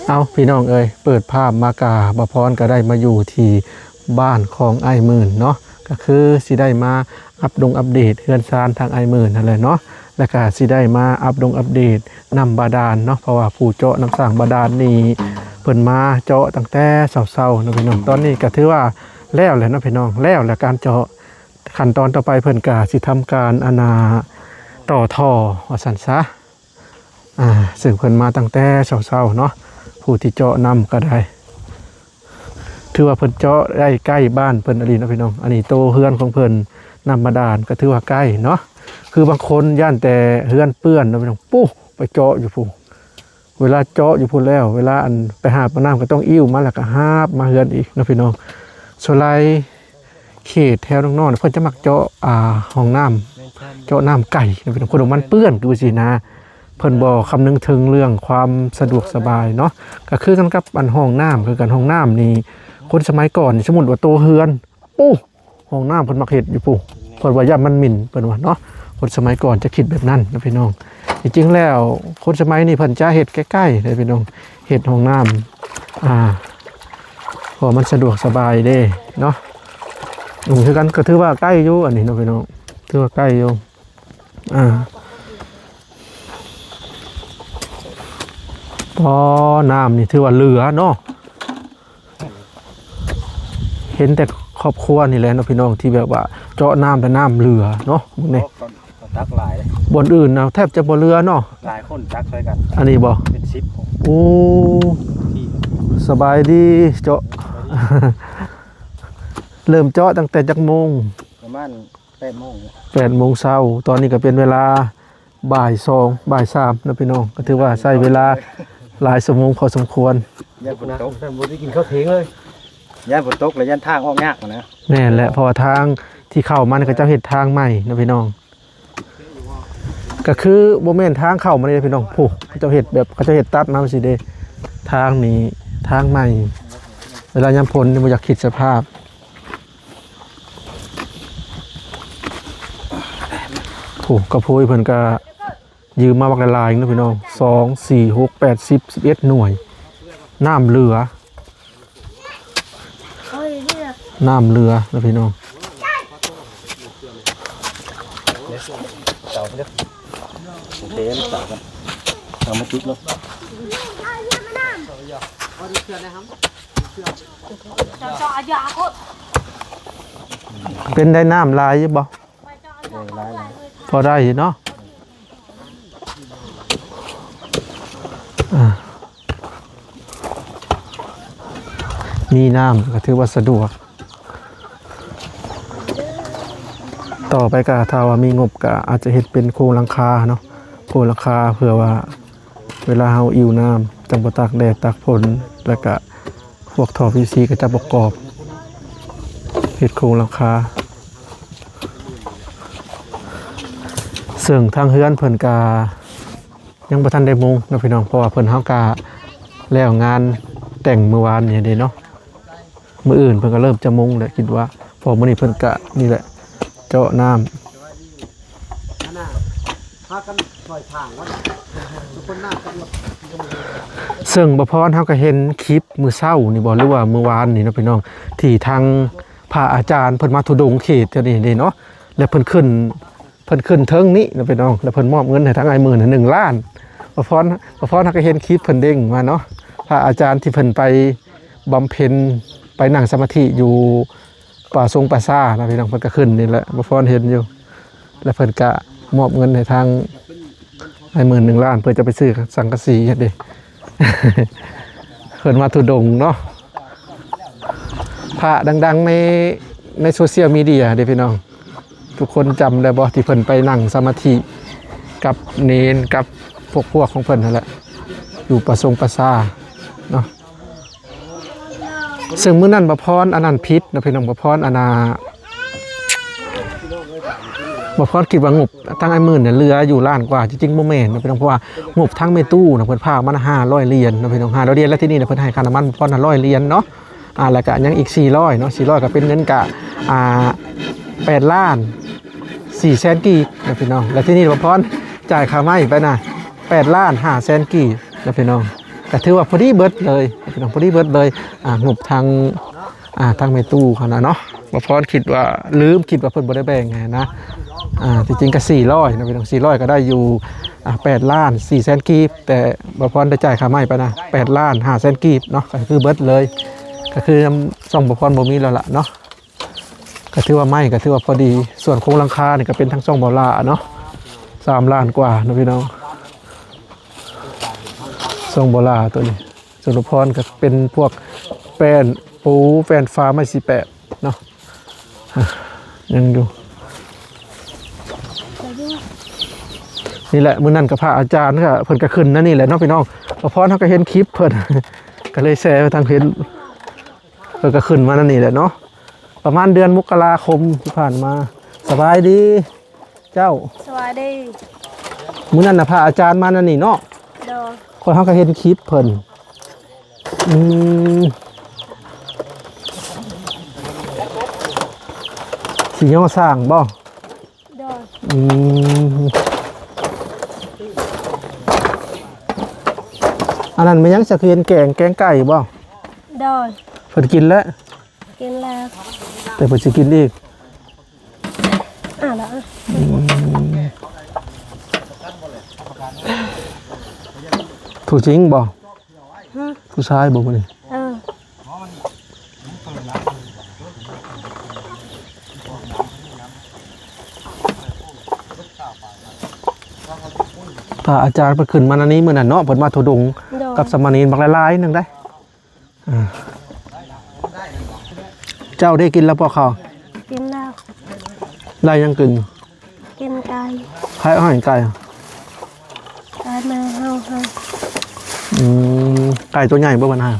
ເອົາ ພີ່ນ້ອງເອີຍ ເປີດພາບມາກະ ບ່າວພອນກໍໄດ້ມາຢູ່ທີ່ບ້ານຂອງອ້າຍໝື່ນເນາະ ກໍຄືຊິໄດ້ມາອັບດົງອັບເດດເຮືອນຊານທາງອ້າຍໝື່ນຫັ້ນແຫຼະເນາະ ແລ້ວກໍຊິໄດ້ມາອັບດົງອັບເດດນ້ຳບາດານເນາະ ເພາະວ່າຜູ້ເຈາະນ້ຳສ້າງບາດານນີ້ ເພິ່ນມາເຈາະຕັ້ງແຕ່ເຊົ້າໆເນາະພີ່ນ້ອງ. ຕອນນີ້ກໍຖືວ່າແລ້ວແຫຼະເນາະພີ່ນ້ອງ ແລ້ວແຫຼະການເຈາະ. ຂັ້ນຕອນຕໍ່ໄປເພິ່ນກໍຊິທຳການ ອັນນ່າ ຕໍ່ທໍ່ວ່າຊັ້ນຊະ. ອ່າ ເຊິ່ງເພິ່ນມາຕັ້ງແຕ່ເຊົ້າໆເນາະ ຜູ້ທີ່ເຈາະນ້ຳກໍໄດ້ ຖືວ່າເພິ່ນເຈາະໄດ້ໃກ້ບ້ານເພິ່ນອີ່ຫຼີເນາະພີ່ນ້ອງ. ອັນນີ້ໂຕເຮືອນຂອງເພິ່ນ ນ້ຳບາດານກໍຖືວ່າໃກ້ເນາະ ຄືບາງຄົນຢ້ານແຕ່ເຮືອນເປື້ອນເນາະພີ່ນ້ອງ ປູ້ ໄປເຈາະຢູ່ພຸ້ນ. ເວລາເຈາະຢູ່ພຸ້ນແລ້ວ ເວລາອັນໄປຫາບເອົານ້ຳກໍຕ້ອງອິ້ວມາ ແລ້ວກໍຫາບມາເຮືອນອີກເນາະພີ່ນ້ອງ. ສ່ວນຫຼາຍ ເຂດແຖວນອກໆ ເພິ່ນຈະມັກເຈາະ ອ່າ ຫ້ອງນ້ຳ ເຈາະນ້ຳໄກເນາະພີ່ນ້ອງ ຄົນມັນເປື້ອນຄືຊີ້ນະ ເພິ່ນບໍ່ຄຳນຶງເຖິງເລື່ອງຄວາມສະດວກສະບາຍເນາະ. ກໍຄືກັນກັບອັນຫ້ອງນ້ຳ ຄືກັນ ຫ້ອງນ້ຳນີ້ ຄົນສະໄໝກ່ອນ ສົມມຸດວ່າໂຕເຮືອນ ໂອ້ ຫ້ອງນ້ຳເພິ່ນມັກເຮັດຢູ່ພຸ້ນ ເພິ່ນວ່າຢ້ານມັນໝິ່ນ ເພິ່ນວ່າເນາະ. ຄົນສະໄໝກ່ອນຈະຄິດແບບນັ້ນເນາະພີ່ນ້ອງ. ທີ່ຈິງແລ້ວຄົນສະໄໝນີ້ເພິ່ນຈະເຮັດໃກ້ໆເດ້ພີ່ນ້ອງ ເຮັດຫ້ອງນ້ຳ ອ່າ ເພາະມັນສະດວກສະບາຍເດ້ເນາະ. ອືມ ຄືກັນ ກໍຖືວ່າໃກ້ຢູ່ ອັນນີ້ເນາະພີ່ນ້ອງ ຖືວ່າໃກ້ຢູ່. ອ່າ ອໍ ນ້ຳນີ້ຖືວ່າເຫຼືອເນາະ. ເຫັນແຕ່ຄອບຄົວນີ້ແຫຼະເນາະພີ່ນ້ອງ ທີ່ແບບວ່າເຈາະນ້ຳແຕ່ນ້ຳເຫຼືອເນາະ. ເບິ່ງແດ່ ເຂົາ ເຂົາຕັກຫຼາຍເດ້ ບ່ອນອື່ນນະແທບຈະບໍ່ເຫຼືອເນາະ ຫຼາຍຄົນຕັກຊ່ອຍກັນ. ອັນນີ້ບໍ່ ເປັນສິບຄົນ. ໂອ້ ທີ່ ສະບາຍດີ ເຈາະ ເລີ່ມເຈາະຕັ້ງແຕ່ຈັກໂມງ? ປະມານແປດໂມງ ແປດໂມງເຊົ້າ. ຕອນນີ້ກໍເປັນເວລາ ບ່າຍສອງ ບ່າຍສາມເນາະພີ່ນ້ອງ ກໍຖືວ່າໃຊ້ເວລາຫຼາຍຊົ່ວໂມງພໍສົມຄວນ. ຢ້ານຝົນຕົກ ບໍ່ໄດ້ກິນເຂົ້າເທີ່ຍງເລີຍ ຢ້ານຝົນຕົກ ແລະ ຢ້ານທາງອອກຍາກນະ. ແມ່ນແຫຼະ ເພາະວ່າທາງທີ່ເຂົ້າມານີ້ ເຂົາເຈົ້າເຮັດທາງໃໝ່ເນາະພີ່ນ້ອງ ກໍຄືບໍ່ແມ່ນທາງເຂົ້າມານີ້ເດ້ພີ່ນ້ອງ ຜູ້ ເຂົາເຈົ້າເຮັດແບບ ເຂົາເຈົ້າເຮັດຕັດມາຊີ້ເດ້. ທາງນີ້ທາງໃໝ່ ເວລາຍາມຝົນນີ້ບໍ່ຢາກຄິດສະພາບ. ໂອ້ ກະໂພຍເພິ່ນກະຢືມມາບັກຫຼາຍໆເນາະພີ່ນ້ອງ ສອງ ສີ່ ຫົກ ແປດ ສິບ ສິບເອັດໜ່ວຍ. ນ້ຳເຫຼືອ ນ້ຳເຫຼືອເນາະພີ່ນ້ອງ. ເອົາເດີ ເທໃສ່ເຕົາກ່ອນ ເອົາມາຈຸດເນາະ. ເປັນໄດ້ນ້ຳຫຼາຍຢູ່ບໍ່? ເອີ ຫຼາຍໆ ພໍໄດ້ຢູ່ເນາະ. ອ່າ ມີນ້ຳກໍຖືວ່າສະດວກ. ຕໍ່ໄປກໍຖ້າວ່າມີງົບກໍອາດຈະເຮັດເປັນໂຄງຫຼັງຄາເນາະ ໂຄງຫຼັງຄາ ເພື່ອວ່າເວລາເຮົາອິ້ວນ້ຳຈັ່ງບໍ່ຕາກແດດຕາກຝົນ ແລ້ວກະພວກທໍ່ພີຊີກໍຈະປະກອບເຮັດໂຄງຫຼັງຄາ. ເຊິ່ງທາງເຮືອນເພິ່ນກະຍັງບໍ່ທັນໄດ້ມຸງເນາະພີ່ນ້ອງ ເພາະວ່າເພິ່ນ ເຮົາກະແລ້ວງານແຕ່ງມື້ວານນີ້ເດ້ເນາະ. ມື້ອື່ນເພິ່ນກໍເລີ່ມຈະມຸງແຫຼະ ຄິດວ່າ ເພາະມື້ນີ້ເພິ່ນກະນີ້ແຫຼະ ເຈາະນ້ຳ. ເຊິ່ງບ່າວພອນເຮົາກໍເຫັນຄລິບມື້ເຊົ້ານີ້ບໍ່ ຫຼືວ່າມື້ວານນີ້ເນາະພີ່ນ້ອງ ທີ່ທາງພະອາຈານເພິ່ນມາທຸດົງເຂດແຖວນີ້ເດ້ເນາະ ແລ້ວເພິ່ນຂຶ້ນ ເພິ່ນຂຶ້ນເທິງນີ້ນະພີ່ນ້ອງ ແລ້ວເພິ່ນມອບເງິນໃຫ້ທາງອ້າຍໝື່ນໜຶ່ງລ້ານ. ບ່າວພອນ ບ່າວພອນເຮົາກໍເຫັນຄລິບເພິ່ນເດ້ງມາເນາະ ພະອາຈານທີ່ເພິ່ນໄປບຳເພັນ ໄປນັ່ງສະມາທິຢູ່ປ່າຊົງປ່າຊ້ານະພີ່ນ້ອງ ເພິ່ນກໍຂຶ້ນນີ້ແຫຼະ ບ່າວພອນເຫັນຢູ່ ແລ້ວເພິ່ນກໍມອບເງິນໃຫ້ທາງອ້າຍໝື່ນໜຶ່ງລ້ານ ເພື່ອຈະໄປຊື້ສັງກະສີຫັ້ນເດ້ ເພິ່ນມາທຸດົງເນາະ. ພະດັງໆໃນ ໃນໂຊຊຽວມີເດຍເດ້ພີ່ນ້ອງ ທຸກຄົນຈຳໄດ້ບໍ່ ທີ່ເພິ່ນໄປນັ່ງສະມາທິກັບເນນ ກັບພວກ ພວກຂອງເພິ່ນຫັ້ນແຫຼະ ຢູ່ປ່າຊົງປ່າຊ້າເນາະ. ເຊິ່ງມື້ນັ້ນບ່າວພອນອັນນັ້ນຜິດເນາະພີ່ນ້ອງ ບ່າວພອນອັນນ່າ ບ່າວພອນຄິດວ່າງົບທາງອ້າຍໝື່ນເນຍເຫຼືອຢູ່ລ້ານກວ່າ ທີ່ຈິງບໍ່ແມ່ນເນາະພີ່ນ້ອງ ເພາະວ່າງົບທາງແມ່ຕູ້ນະ ເພິ່ນຝາກມາຫ້າຮ້ອຍຫຼຽນເນາະພີ່ນ້ອງ ຫ້າຮ້ອຍຫຼຽນ ແລ້ວທີນີ້ນະ ເພິ່ນໃຫ້ຄ່ານ້ຳມັນບ່າວພອນຫ້າຮ້ອຍຫຼຽນເນາະ ອ່າ ແລ້ວກະຍັງອີກສີ່ຮ້ອຍເນາະ ສີ່ຮ້ອຍກະເປັນເງິນກະ ອ່າ ແປດລ້ານສີ່ແສນກີບນະພີ່ນ້ອງ ແລ້ວທີນີ້ບ່າວພອນຈ່າຍຄ່າໄມ້ໄປນະ ແປດລ້ານຫ້າແສນກີບນະພີ່ນ້ອງ. ກໍຖືວ່າພໍດີເບິດເລີຍ ພີ່ນ້ອງ ພໍດີເບິດເລີຍ. ອ່າ ງົບທາງ ອ່າ ທາງແມ່ຕູ້ຫັ້ນນະເນາະ ບ່າວພອນຄິດວ່າ ລືມ ຄິດວ່າເພິ່ນບໍ່ໄດ້ແບ່ງໃຫ້ນະ. ອ່າ ທີ່ຈິງກໍສີ່ຮ້ອຍນະ ພີ່ນ້ອງ ສີ່ຮ້ອຍກໍໄດ້ຢູ່ ອ່າ ແປດລ້ານສີ່ແສນກີບ ແຕ່ບ່າວພອນໄດ້ຈ່າຍຄ່າໄມ້ໄປນະ ແປດລ້ານຫ້າແສນກີບເນາະ ກໍຄືເບິດເລີຍ ກໍຄືນຳຊ່ອງບ່າວພອນບໍ່ມີແລ້ວລະເນາະ. ກໍຖືວ່າໄມ້ກໍຖືວ່າພໍດີ. ສ່ວນໂຄງຫຼັງຄານີ້ກໍເປັນທາງຊ່ອງບ່າວຫຼ້າເນາະ ສາມລ້ານກວ່າເນາະ ພີ່ນ້ອງ ຊ່ອງບ່າວຫຼ້າຕົວນີ້. ສ່ວນບ່າວພອນກໍເປັນພວກແປ້ນປູ ແປ້ນຝາ ໄມ້ສີ່ແປດເນາະ ອ່າ ຍັງຢູ່. ນີ້ແຫຼະ ມື້ນັ້ນກໍພະອາຈານກໍ ເພິ່ນກໍຂຶ້ນນັ້ນນີ້ແຫຼະເນາະ ພີ່ນ້ອງ. ບ່າວພອນເຮົາກໍເຫັນຄລິບເພິ່ນ ກໍເລີຍແຊໄປທາງເພຈ ເພິ່ນກໍຂຶ້ນມານັ້ນນີ້ແຫຼະເນາະ ປະມານເດືອນມົກກະລາຄົມທີ່ຜ່ານມາ. ສະບາຍດີເຈົ້າ. ສະບາຍດີ. ມື້ນັ້ນນະພະອາຈານມານັ້ນນີ້ເນາະ. ໂດຍ. ຂ້ອຍ ເຮົາກໍເຫັນຄລິບເພິ່ນ. ອືມ ຊິຍໍສ້າງບໍ່? ໂດຍ. ອືມ ອັນນັ້ນແມ່ນຫຍັງ ຈະຄືເຫັນແກງ ແກງໄກ່ບໍ່? ໂດຍ. ເພິ່ນກິນແລ້ວ? ກິນແລ້ວ. ແຕ່ເພິ່ນຊິກິນອີກ. ອ່າ ລະ ອືມ ຜູ້ຍິງບໍ່? ຮະ? ຜູ້ຊາຍບໍ່ມື້ນີ້? ເອີ. ພະອາຈານເພິ່ນຂຶ້ນມານຳນີ້ມື້ນັ້ນເນາະ ເພິ່ນມາທຸດົງ ໂດຍ ກັບສາມະເນນບັກຫຼາຍໆໜຶ່ງໄດ໋. ອ່າ ເຈົ້າໄດ້ກິນແລ້ວບໍ່ເຂົ້າ? ກິນແລ້ວ. ໄດ້ຫຍັງກິນ? ກິນໄກ່. ໃຜເອົາໃຫ້ໄກ່? ໄກ່ແມ່ເຮົາໃຫ້. ອືມ ໄກ່ຕົວໃຫຍ່ບໍ່ບັດນີ້?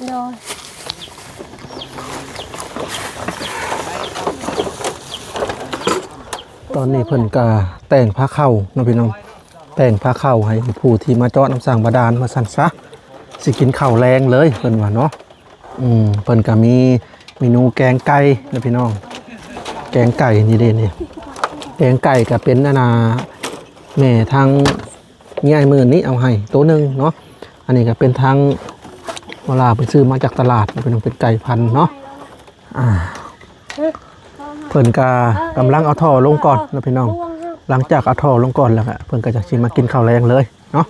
ໂດຍ. ຕອນນີ້ເພິ່ນກະແຕ່ງພາເຂົ້າເນາະພີ່ນ້ອງ ແຕ່ງພາເຂົ້າໃຫ້ຜູ້ທີ່ມາເຈາະນ້ຳສ້າງບາດານວ່າຊັ້ນຊະ ຊິກິນເຂົ້າແລງເລີຍເພິ່ນວ່າເນາະ. ອືມ ເພິ່ນກະມີເມນູແກງໄກ່ເນາະພີ່ນ້ອງ ແກງໄກ່ນີ້ເດ້ນີ້ ແກງໄກ່ກະເປັນອັນນ່າ ແມ່ທາງຍາຍໝື່ນນີ້ເອົາໃຫ້ໂຕໜຶ່ງເນາະ. ອັນນີ້ກະເປັນທາງເວລາເພິ່ນຊື້ມາຈາກຕະຫຼາດເນາະພີ່ນ້ອງ ເປັນໄກ່ພັນເນາະ. ອ່າ ເພິ່ນກະກຳລັງເອົາທໍ່ລົງກ່ອນເນາະພີ່ນ້ອງ. ຫຼັງຈາກເອົາທໍ່ລົງກ່ອນແລ້ວກະ ເພິ່ນກະຈະຊິມາກິນເຂົ້າແລງເລີຍເນາະ.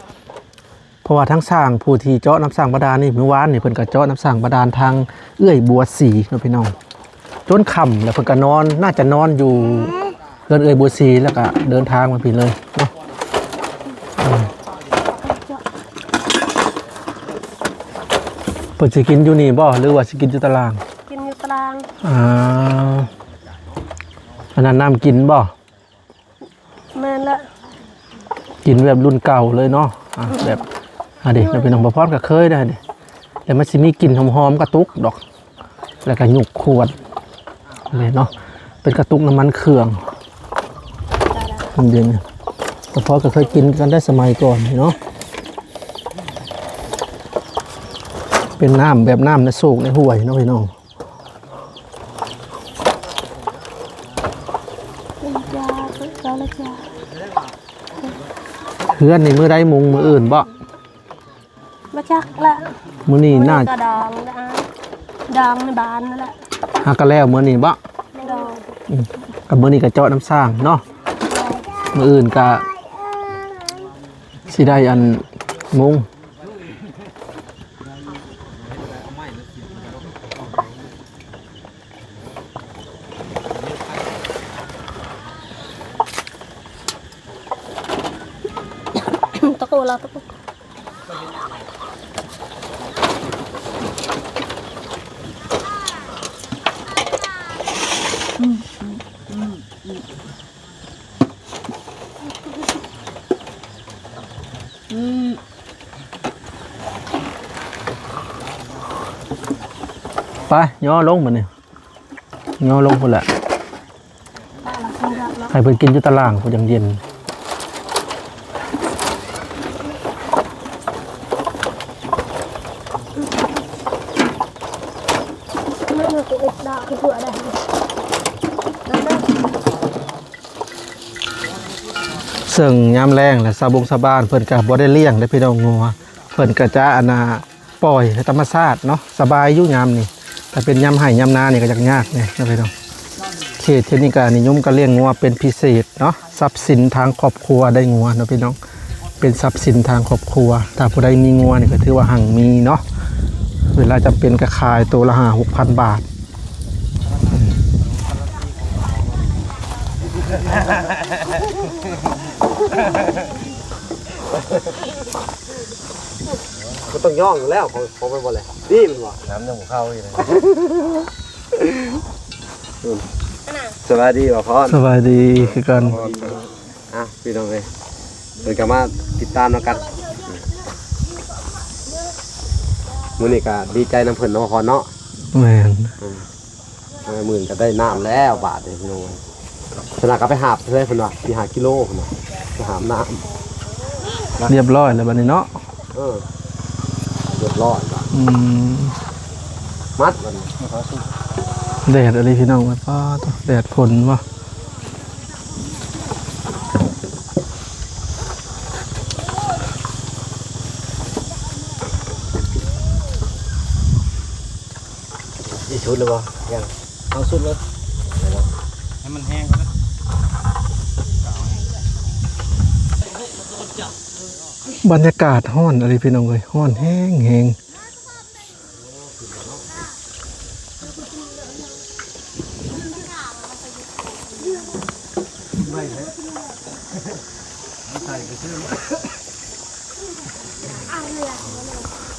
ເພາະວ່າທາງຊ່າງຜູ້ທີ່ເຈາະນ້ຳສ້າງບາດານນີ້ ມື້ວານນີ້ເພິ່ນກະເຈາະນ້ຳສ້າງບາດານທາງເອື້ອຍບົວສີເນາະພີ່ນ້ອງ ຈົນຄ່ຳແລ້ວເພິ່ນກະນອນ ໜ້າຈະນອນຢູ່ເຮືອນເອື້ອຍບົວສີ ແລ້ວກະເດີນທາງມາພີ້ເລີຍເນາະ. ເພິ່ນຊິກິນຢູ່ນີ້ບໍ່ ຫຼືວ່າຊິກິນຢູ່ຕາລ່າງ? ກິນຢູ່ຕາລ່າງ. ອ່າ ອັນນັ້ນນ້ຳກິນບໍ່? ແມ່ນລະ ກິນແບບລຸ້ນເກົ່າເລີຍເນາະ. ອ່າ ແບບ ອ່າ ເດ ເນາະພີ່ນ້ອງ ບ່າວພອນກໍເຄີຍໄດ້ເດ ແລ້ວມັນຊິມີກິ່ນຫອມໆກະຕຸກດອກ ແລ້ວກໍຫຍຸກຂວດເດ້ເນາະ ເປັນກະຕຸກນ້ຳມັນເຄື່ອງ. ເດ ບ່າວພອນກໍເຄີຍກິນກັນໄດ້ສະໄໝກ່ອນເນາະ ເປັນນ້ຳແບບນ້ຳໃນໂຊກໃນຫ້ວຍເນາະພີ່ນ້ອງ. ເຮືອນນີ້ມື້ໃດມຸງ ມື້ອື່ນບໍ່? ບໍ່ຈັກລະ ມື້ນີ້ໜ້າ ກະດອງ ດອງໃນບ້ານນັ້ນລະ ຫາກະແລ້ວມື້ນີ້ບໍ່? ດອງ ອືມ ກະມື້ນີ້ກະເຈາະນ້ຳສ້າງເນາະ ມື້ອື່ນກະຊິໄດ້ອັນມຸງ. ຕະໂກນລາວ ຕະໂກນ ອືມ ອືມ ອືມ ອືມ ໄປ ຍໍລົງບາດນີ້ ຍໍລົງພຸ້ນແຫຼະ ໃຫ້ເພິ່ນກິນຢູ່ຕາລ່າງພຸ້ນ ຈັ່ງເຢັນ. ເຊິ່ງຍາມແລງລະ ຊາວບົງຊາວບ້ານເພິ່ນກະບໍ່ໄດ້ລ້ຽງເດ້ພີ່ນ້ອງ ງົວ ເພິ່ນກໍຈະ ອັນນ່າ ປ່ອຍໃຫ້ທຳມະຊາດເນາະ ສະບາຍຢູ່ຍາມນີ້. ຖ້າເປັນຍາມໄຮ່ຍາມນານີ້ກໍຍາກໆແດ່ເນາະພີ່ນ້ອງ. ເຂດທີ່ນີ້ກໍນິຍົມການລ້ຽງງົວເປັນພິເສດເນາະ. ຊັບສິນທາງຄອບຄົວໄດ້ງົວເນາະພີ່ນ້ອງ, ເປັນຊັບສິນທາງຄອບຄົວ. ຖ້າຜູ້ໃດມີງົວນີ້ກໍຖືວ່າຮັ່ງມີເນາະ, ເວລາຈຳເປັນກໍຂາຍໂຕລະຫ້າຫົກພັນບາດ. ມັນຕ້ອງຍ້ອງຢູ່ແລ້ວ ຂອງ ຂອງມັນບໍ່ແຫຼະ ດີແມ່ນບໍ່? ນ້ຳຍັງບໍ່ເຂົ້າຢູ່ເລີຍ. ສະບາຍດີບໍ່ພອນ? ສະບາຍດີຄືກັນ. ອ່ະ ພີ່ນ້ອງເອີຍ ເພິ່ນກໍມາຕິດຕາມນຳກັນ. ມື້ນີ້ກໍດີໃຈນຳເພິ່ນເນາະ ພອນເນາະ. ແມ່ນ. ອ່າ ມື້ນີ້ກໍໄດ້ນ້ຳແລ້ວບາດນີ້ ພີ່ນ້ອງເອີຍ. ຂະໜາດກໍໄປຫາບເລີຍເພິ່ນວ່າ ສີ່ຫ້າກິໂລເພິ່ນວ່າ ໄປຫາບນ້ຳ. ຮຽບຮ້ອຍແລ້ວບາດນີ້ເນາະ. ເອີ ຮຽບຮ້ອຍບາດ. ອືມ ມັດບາດນີ້. ແດດອີ່ຫຼີພີ່ນ້ອງເອີຍ, ປ້າດໂທ້ ແດດຝົນບໍ່. ຊິສຸດແລ້ວບໍ່? ຍັງ. ເອົາສຸດເລີຍ ໃຫ້ມັນແຫ້ງກ່ອນ. ບັນຍາກາດຮ້ອນອີ່ຫຼີພີ່ນ້ອງເອີຍ, ຮ້ອນແຮງໆ.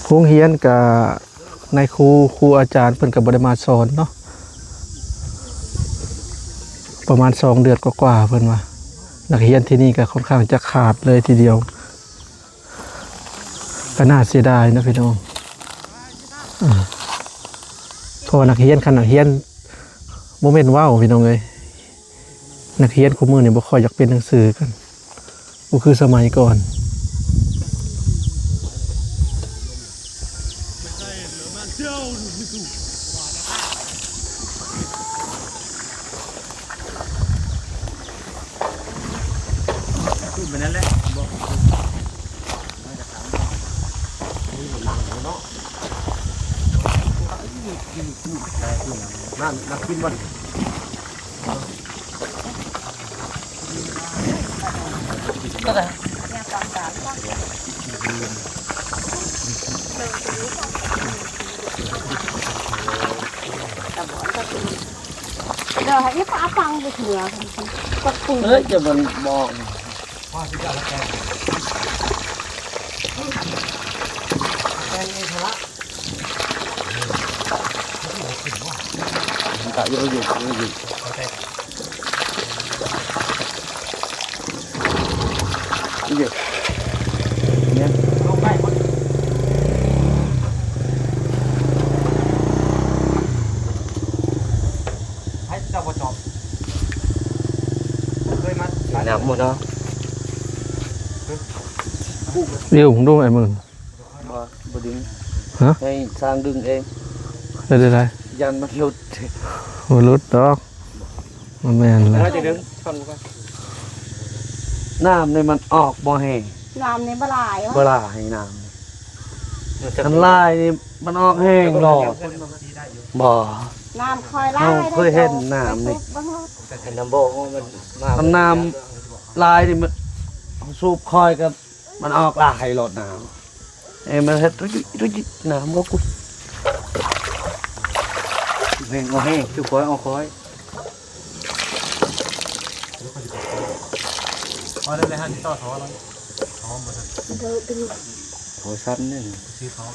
ໂຮງຮຽນກະນາຍຄູ ຄູອາຈານເພິ່ນກະບໍ່ໄດ້ມາສອນເນາະ ປະມານສອງເດືອນກວ່າໆ ເພິ່ນວ່າ. ນັກຮຽນທີ່ນີ້ກະຄ່ອນຂ້າງຈະຂາດເລີຍທີດຽວ. ກໍໜ້າເສຍດາຍເນາະພີ່ນ້ອງ. ເອີ ເພາະວ່ານັກຮຽນ ຄັນນັກຮຽນ ບໍ່ແມ່ນເວົ້າພີ່ນ້ອງເອີຍ, ນັກຮຽນຄູ່ມື້ນີ້ບໍ່ຄ່ອຍຢາກປ່ຽນໜັງສືກັນ ບໍ່ຄືສະໄໝກ່ອນ. ຂຶ້ນໄປນັ້ນແຫຼະ ບອກ ນີ້ມັນໜັກເນາະ ນັ້ນ ນັກກິນບໍ່ນີ້? ດຽວໃຫ້ອີ່ປ້າຟັງໄປເທື່ອ ເອີຍ ຈະມັນບອກ ໃຫ້ເຈົ້າບໍ່ຈອບ ເຄີຍມາ ນ້ຳໝົດເນາະ. ເອີ ດູໄອ້ໝື່ນ ບໍ່ ບໍ່ດຶງ. ຮະ? ໃຫ້ຊ່າງດຶງເອງ. ເຮັດໄດ້ໃດ? ຢ້ານມັນຫຼຸດ. ບໍ່ຫຼຸດດອກ ບໍ່ແມ່ນແຫຼະ. ນ້ຳນີ້ມັນອອກບໍ່ແຮງ? ນ້ຳນີ້ບໍ່ຫຼາຍຫວາ? ບໍ່ຫຼາຍນ້ຳນີ້. ຄັນຫຼາຍນີ້ມັນອອກແຮງໂລດ. ບໍ່ ນ້ຳຄ່ອຍຫຼາຍ ເຮົາເຄີຍເຫັນນ້ຳນີ້ ເຫັນນ້ຳບໍ່ ມັນມາ ຄັນນ້ຳຫຼາຍນີ້ມັນ ເຮົາສູບຄ່ອຍກໍ ມັນອອກຫຼາຍໂລດນ້ຳ. ເອີ ມັນເຮັດ ລຸຍໆ ນ້ຳບໍ່ກຸດ ແຮງ ເອົາແຮງ ຈຸ່ມຄ່ອຍ ເອົາຄ່ອຍ. ພໍແລ້ວ ແລ້ວຫັ້ນຕໍ່ທໍ່ມັນ ຫອມບໍ່ທັນ ໂທສັນນີ້ ຊື້ທ້ອງ.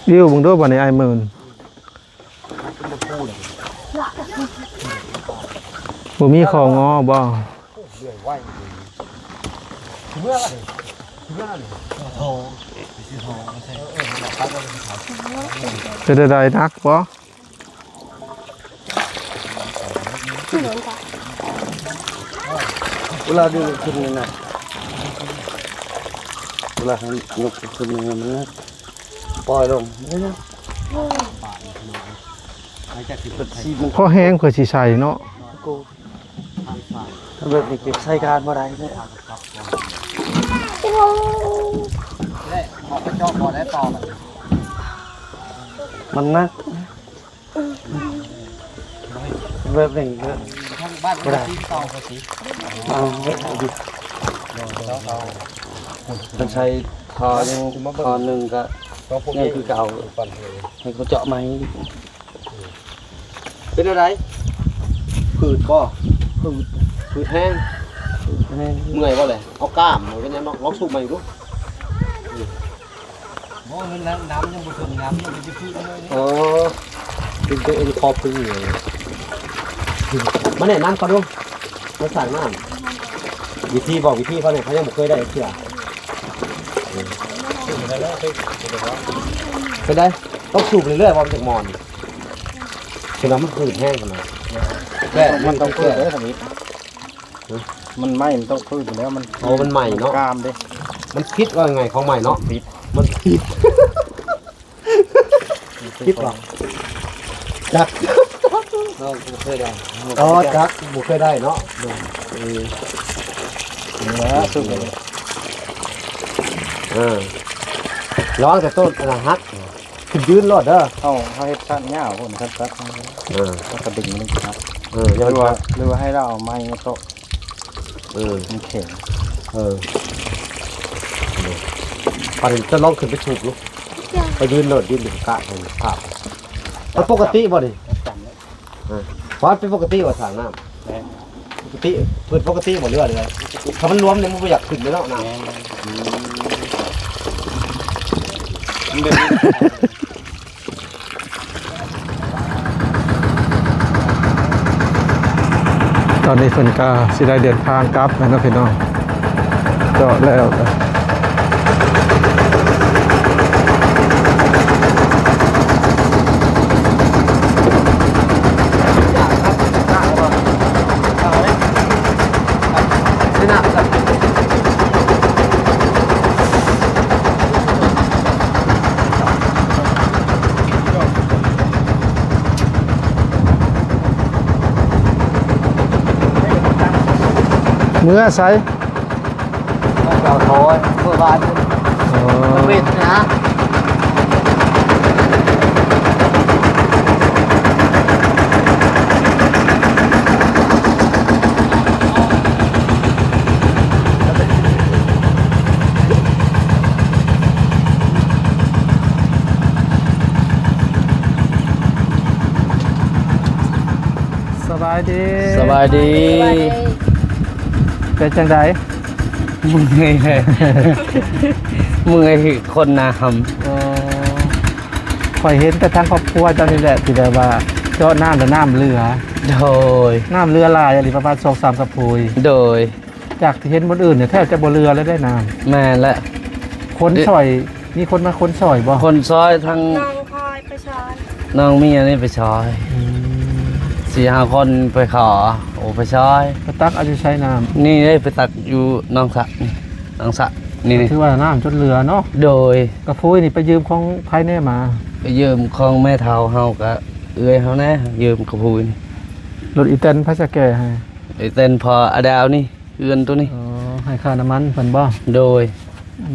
ວິວເບິ່ງເດີ ບາດນີ້ອ້າຍເມີນ ບໍ່ມີຂໍ້ງໍບໍ່? ເມື່ອລະນີ້ ເມື່ອລະນີ້. ເປັນໃດ ໜັກບໍ່? ເວລາດຶງຂຶ້ນນີ້ນະ ເວລາໃຫ້ຍົກຂຶ້ນນີ້ມັນໜັກ ປ່ອຍລົງ ພໍແຮງເພື່ອຊິໃສ່ເນາະ. ໂກ ຖ້າແບບນີ້ເກັບໃສ່ການບໍ່ໄດ້ເດ້. ມັນໜັກ ແບບນີ້ເດີ ບໍ່ໄດ້ ເອົາເອົາ ຄັນໃຊ້ທໍ່ຍັງ ທໍ່ໜຶ່ງກໍຍັງຄືເກົ່າ ໃຫ້ເຂົາເຈາະໃໝ່. ເປັນແນວໃດ? ຜືດບໍ່? ຜືດ ຜືດແຮງ ຜືດແຮງ ເມື່ອຍບໍ່ແຫຼະ? ເອົາກ້າມ ເປັນຫຍັງເນາະ? ລອງສູບໃໝ່ດູ. ບໍ່ ນັ້ນ ນ້ຳຍັງບໍ່ເຖິງ ນ້ຳຍັງບໍ່ເຖິງ ເອີ ເປັນ ເປັນຄອບເປັນຫຍັງ ມາແນະນຳເຂົາດູ ມາສັ່ງນ້ຳ ວິທີ ບອກວິທີເຂົາແດ່ ເຂົາຍັງບໍ່ເຄີຍໄດ້ຈັກເທື່ອ. ເປັນໃດ? ຕ້ອງສູບເລື້ອຍໆ ວ່າມັນຈັກໝໍ່. ເປັນວ່າມັນຜືດແຮງຂະໜາດ ແບບມັນຕ້ອງຜືດເດ້ ທຳອິດ ມັນໄໝ້ ມັນຕ້ອງຜືດແລ້ວ ມັນ ໂອ້ ມັນໄໝ້ເນາະ ມັນກາມເດ້ ມັນຜິດ ວ່າງ່າຍໆ ຂອງໃໝ່ເນາະ ຜິດ ມັນຜິດ ຜິດບໍ່? ຈັກ ເຮົາບໍ່ເຄີຍໄດ້ ອໍ ຈັກ ບໍ່ເຄີຍໄດ້ເນາະ ເອີ ເອີ ລະວັງແຕ່ຕົ້ນອັນນັ້ນຫັກ ຂຶ້ນຢືນໂລດເດີ ເຮົາ ເຮົາເຮັດສັດຍາວພຸ້ນ ສັດ ສັດ ເອີ ເຮົາກະດຶງມັນຂຶ້ນມາ ເອີ ຫຼືວ່າ ຫຼືວ່າໃຫ້ລາວເອົາໄມ້ມາເຈາະ ເອີ ມັນແຂງ ເອີ ປານຈະລອງຂຶ້ນໄປສູບດູ ໄປຢືນໂລດ ຢືນຢູ່ກະໃຫ້ພາບ ມັນປົກກະຕິບໍ່ນີ້? ເອີ ວ່າເປັນປົກກະຕິບໍ່ ສາງນ້ຳ? ແມ່ນ ປົກກະຕິ ເພິ່ນປົກກະຕິບໍ່ ເຫຼືອ ເຫຼືອ ຖ້າມັນລວມນີ້ມັນບໍ່ຢາກຂຶ້ນເດ້ເນາະ ນ້ຳ ແມ່ນ ອືມ ມັນເປັນ ຕອນນີ້ເພິ່ນກະຊິໄດ້ເດີນທາງກັບແລ້ວເນາະພີ່ນ້ອງ ເຈາະແລ້ວ ເມືອໃສ? ເອົາຖອຍເມືອບ້ານພຸ້ນ ອໍ ເວດນາ. ສະບາຍດີ ສະບາຍດີ ສະບາຍດີ ເປັນຈັ່ງໃດ? ເມື່ອຍ ເມື່ອຍຄົນນຳ ອໍ ຂ້ອຍເຫັນແຕ່ທາງຄອບຄົວເຈົ້ານີ້ແຫຼະ ທີ່ແບບວ່າເຈາະນ້ຳແລ້ວນ້ຳເຫຼືອ ໂດຍ ນ້ຳເຫຼືອຫຼາຍອີ່ຫຼີ ປະມານສອງສາມກະໂພຍ ໂດຍ ຈາກທີ່ເຫັນບ່ອນອື່ນນີ້ແທບຈະບໍ່ເຫຼືອເລີຍເດ້ນ້ຳ ແມ່ນແຫຼະ ຄົນຊ່ອຍ ມີຄົນມາຂົນຊ່ອຍບໍ່? ຂົນຊ່ອຍທັງ ນ້ອງພອຍໄປຊ່ອຍ ນ້ອງເມຍນີ້ໄປຊ່ອຍ ອືມ ສີ່ຫ້າຄົນໄປຂໍ ໂອ ໄປຊ່ອຍ ໄປຕັກເອົາຢູ່ໃສນ້ຳ? ນີ້ເດ້ ໄປຕັກຢູ່ໜອງສະ ໜອງສະນີ້ ຖືວ່ານ້ຳຈົນເຫຼືອເນາະ ໂດຍ ກະໂພຍນີ້ໄປຢືມຂອງໃຜແດ່ມາ? ໄປຢືມຂອງແມ່ເຖົ້າເຮົາ ກະເອື້ອຍເຮົາແດ່ ຢືມກະໂພຍນີ້ ລົດອີແຕນໃຜສະແກ່ໃຫ້? ອີແຕນພໍ່ອາດາວນີ້ ເຮືອນໂຕນີ້ ອໍ ໃຫ້ຄ່ານ້ຳມັນເພິ່ນບໍ່? ໂດຍ ອື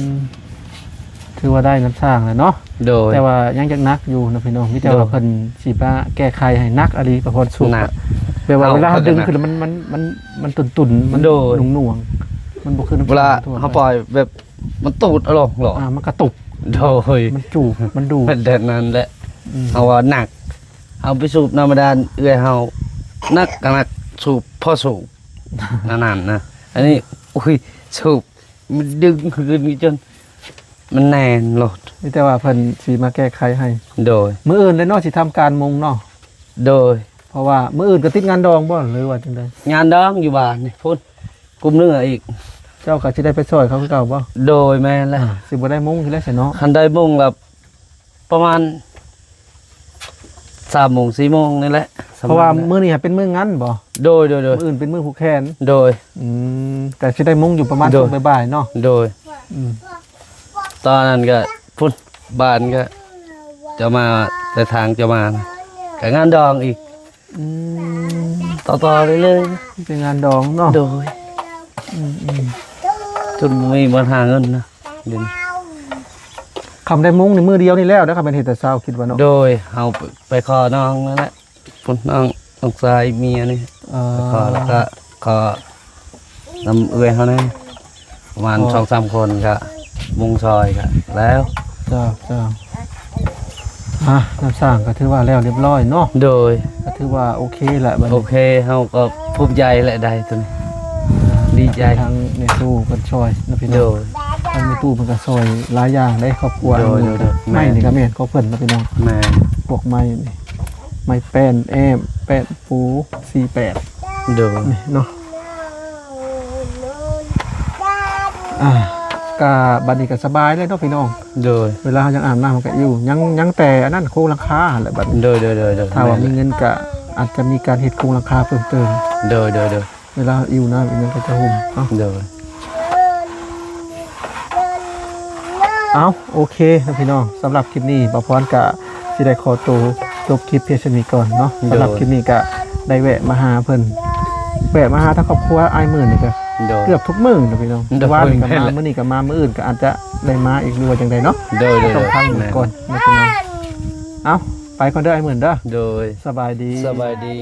ມ ຖືວ່າໄດ້ນຳສ້າງແລ້ວເນາະ ໂດຍ ແຕ່ວ່າຍັງຈັກໜັກຢູ່ນະພີ່ນ້ອງ ມີແຕ່ວ່າ ໂດຍ ເພິ່ນຊິມາແກ້ໄຂໃຫ້ໜັກອີ່ຫຼີ ປະພອນສຸກ ໜັກ ແບບວ່າເວລາເຮົາດຶງຂຶ້ນແລ້ວມັນ ມັນ ມັນຕຸນໆ ມັນ ໂດຍ ໜ່ວງໆ ມັນບໍ່ຄືນ້ຳ ເວລາເຮົາປ່ອຍແບບມັນຕູດເອົາລົງໂລດ ອ່າ ມັນກະຕຸກ ໂດຍ ມັນຈູບ ມັນດູດ ແບບນັ້ນແຫຼະ ອືມ ເຮົາວ່າໜັກ ເຮົາໄປສູບນ້ຳບາດານເອື້ອຍເຮົາ ໜັກກະໜັກ ສູບພໍສູບ ນັ້ນນະ ອັນນີ້ ໂອ້ຍ ສູບ ມັນດຶງຂຶ້ນຈົນມັນແໜ້ນໂລດ ມີແຕ່ວ່າເພິ່ນຊິມາແກ້ໄຂໃຫ້ ໂດຍ ມື້ອື່ນເລີຍເນາະ ຊິທຳການມຸງເນາະ ໂດຍ ເພາະວ່າມື້ອື່ນກໍຕິດງານດອງບໍ່ ຫຼືວ່າຈັ່ງໃດ? ງານດອງຢູ່ບ້ານນີ້ພຸ້ນ ກຸມເນື້ອອີກ ເຈົ້າກໍຊິໄດ້ໄປຊ່ອຍເຂົາຄືເກົ່າບໍ່? ໂດຍ ແມ່ນແຫຼະ ອ່າ ຊິບໍ່ໄດ້ມຸງຢູ່ແລ້ວຊັ້ນເນາະ. ຄັນໄດ້ມຸງລະປະມານສາມໂມງ ສີ່ໂມງນີ້ແຫຼະ. ເພາະວ່າມື້ນີ້ເປັນມື້ງານບໍ່? ໂດຍໆໆ ມື້ອື່ນເປັນມື້ຜູກແຂນ. ໂດຍ ອືມ ກໍຊິໄດ້ມຸງຢູ່ປະມານ ໂດຍ ຊ່ວງບ່າຍໆເນາະ. ໂດຍ ອືມ ຕອນນັ້ນກໍພຸ້ນ ບ້ານກໍເຈົ້າມາ ແຕ່ທາງເຈົ້າມານະ ກໍງານດອງອີກ. ອືມ ຕໍ່ໆເລື້ອຍໆ ເປັນງານດອງເນາະ. ໂດຍ ອືມໆ ຈົນບໍ່ມີບ່ອນຫາເງິນນະ ດຽວນີ້. ຄຳໄດ້ມຸງໃນມື້ດຽວນີ້ແລ້ວເດ້ ຄັນແມ່ນເຮັດແຕ່ເຊົ້າ ຄິດວ່າເນາະ. ໂດຍ ເຮົາໄປ ໄປຂໍນ້ອງນັ້ນແຫຼະ ພຸ້ນ ນ້ອງ ນ້ອງຊາຍເມຍນີ້. ເອີ ໄປຂໍ ແລ້ວກໍຂໍນຳເອື້ອຍເຮົາແດ່ ປະມານ ອໍ ສອງສາມຄົນ ກະມຸງຊ່ອຍກະແລ້ວ. ເຈົ້າ ເຈົ້າ ອ່າ ນ້ຳສ້າງກໍຖືວ່າແລ້ວຮຽບຮ້ອຍເນາະ. ໂດຍ ກໍຖືວ່າໂອເຄແຫຼະບັດນີ້. ໂອເຄ ເຮົາກໍພູມໃຈແຫຼະ ໄດ້ຕົວນີ້ ອ່າ ດີໃຈ. ທາງແມ່ຕູ້ເພິ່ນຊ່ອຍເນາະພີ່ນ້ອງ. ໂດຍ ທາງແມ່ຕູ້ເພິ່ນກໍຊ່ອຍຫຼາຍຢ່າງເດ້ ຄອບຄົວ. ໂດຍ ອັນນີ້ ໂດຍ ໂດຍ ໄມ້ນີ້ກໍແມ່ນຂອງເພິ່ນເນາະພີ່ນ້ອງ. ແມ່ນ ພວກໄມ້ນີ້ ໄມ້ແປ້ນແອ້ມ ແປ້ນປູ ສີ່ແປດ ໂດຍ ນີ້ເນາະ. ອ່າ ກະບັດນີ້ກະສະບາຍແລ້ວເນາະພີ່ນ້ອງ. ໂດຍ ເວລາເຮົາຢາກອາບນ້ຳເຮົາກະອີ່ວ ຍັງ ຍັງແຕ່ອັນນັ້ນ ໂຄງຫຼັງຄາຫັ້ນແຫຼະບັດນີ້. ໂດຍໆໆໆ ຖ້າວ່າມີເງິນກະອາດຈະມີການເຮັດໂຄງຫຼັງຄາເພີ່ມເຕີມ. ໂດຍໆໆ ເວລາເຮົາອີ່ວນ້ຳອີ່ຫຍັງກະຈະຫຸ້ມເນາະ. ໂດຍ ເອົ້າ ໂອເຄເນາະພີ່ນ້ອງ ສຳລັບຄລິບນີ້ ບ່າວພອນກະຊິໄດ້ຂໍໂຕຈົບຄລິບພຽງສ່ຳນີ້ກ່ອນເນາະ. ໂດຍ ສຳລັບຄລິບນີ້ກະໄດ້ແວະມາຫາເພິ່ນ ແວະມາຫາທາງຄອບຄົວອ້າຍໝື່ນນີ້ກະ ໂດຍ ເກືອບທຸກມື້ເນາະພີ່ນ້ອງ. ໂດຍ ວານນີ້ກະມາ ແມ່ນແຫຼະ ມື້ນີ້ກະມາ ມື້ອື່ນກະອາດຈະໄດ້ມາອີກ ຫຼືວ່າຈັ່ງໃດເນາະ. ໂດຍໆໆ ຕ້ອງພັກເບິ່ງກ່ອນເນາະພີ່ນ້ອງ. ເອົ້າ ໄປກ່ອນເດີອ້າຍໝື່ນເດີ. ໂດຍ ສະບາຍດີ ສະບາຍດີ.